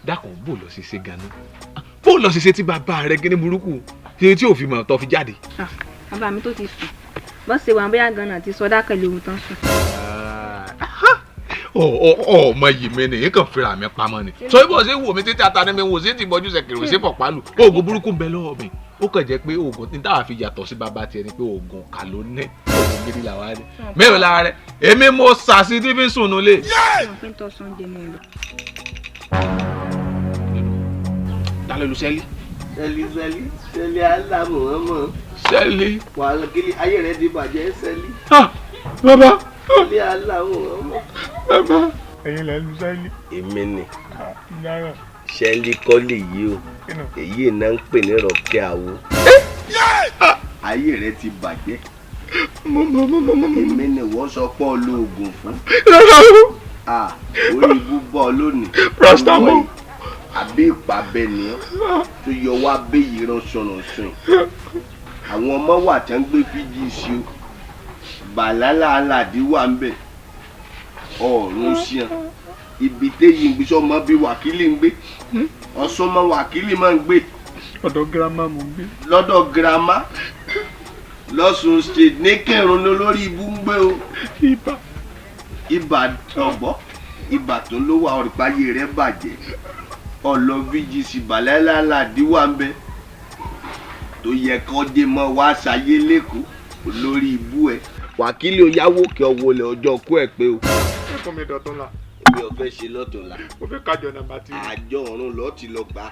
Dákun, bó lọ ṣe ṣe ganan, bó lọ ṣe ṣe tí bàbá rẹ gíní burúkú ṣe tí òfin mọ̀ tó fi jáde? Ah, bàbá mi tó ti sùn bó ṣe wà, bóyá ganan àti sọdá pẹ̀lú ohun tán sùn. Ọ ọ ọ mọ yìí mi nìyí kàn fira mi pamọ́ ni. Sọ bí wọ́n ṣe wò mí títí ata ni mi wò sí ti bọ́jú sẹ̀kìrì sí fọ̀pálù. Oògùn burúkú ń bẹ lọ́wọ́ mi. Ó kàn jẹ́ pé oògùn ní táwa fi yàtọ̀ sí bàbá tiẹ̀ ni pé oògùn kà ló ní, oògùn gidi làwa ní. Mẹ́rin lára rẹ̀, èmi mo sàṣì tí fi ń sùn nulẹ̀. Wọn fi ń tọ́ Sunday mọ́ lọ. Dálẹ́ lu sẹ́lí. Sẹ́lí, sẹ́lí, sẹ́lí alámọ̀ọ́mọ̀. Sẹ́lí. Wàhálà kiri, ayé rẹ ti bàjẹ́, sẹ́lí. Ah, bàbá. Sẹ́lí alámọ̀ọ́mọ̀. Bàbá, ẹ̀yin lẹ́ lu sẹ́lí. Èmi ni. Náírà. Sẹ́lí kọ́lé yìí o, èyí náà ń pè ní rọ̀kẹ́ àwo. Ayé rẹ ti bàjẹ́. Mo mo mo mo mo. Èmi ni wọ́n sọ pé olóògùn fún. Rárá o. Ah, orí ibú bọ́ ọ lónìí. Paracetamol. Àbí ìpàbẹ nìyẹn tó yọ wá béyìí ránṣọránṣọ. Àwọn ọmọ wà tí wọ́n ń gbé fíjì sí o, bàlálà aládìí wà ń bẹ̀ ọ̀run ṣíàn ibi téyì ń gbé sọmọ bí wákìlì ń gbé, ọsọmọ wákìlì máa ń gbé. Ọ̀dọ̀ girama mo ń gbé. Lọ́dọ̀ girama lọ́sùn State ní Kẹrùn lórí ibú ń gbé o. Ibà. Ibà ọ̀gbọ́, ibà tó ló wà, ọ̀rìpáyé rẹ̀ bàjẹ́. Ọ̀lọ́ VGC, bàlálà aládìí wà ń bẹ̀ tó yẹ kọ́ dé mọ́ wá ṣayé lẹ́kọ̀ọ́, olórí ibú ẹ̀. Wákìlì, ó yáwó kí ọ wọlé ọjọ́ kú ẹ̀ pé o. Ẹ fún mi dọ̀tún la. Èmi ò fẹ́ ṣe lọ́tún la. Mo fẹ́ kájọ nàmbà tí. Àjọ ọ̀run lọ́ọ́ ti lọ gbà á.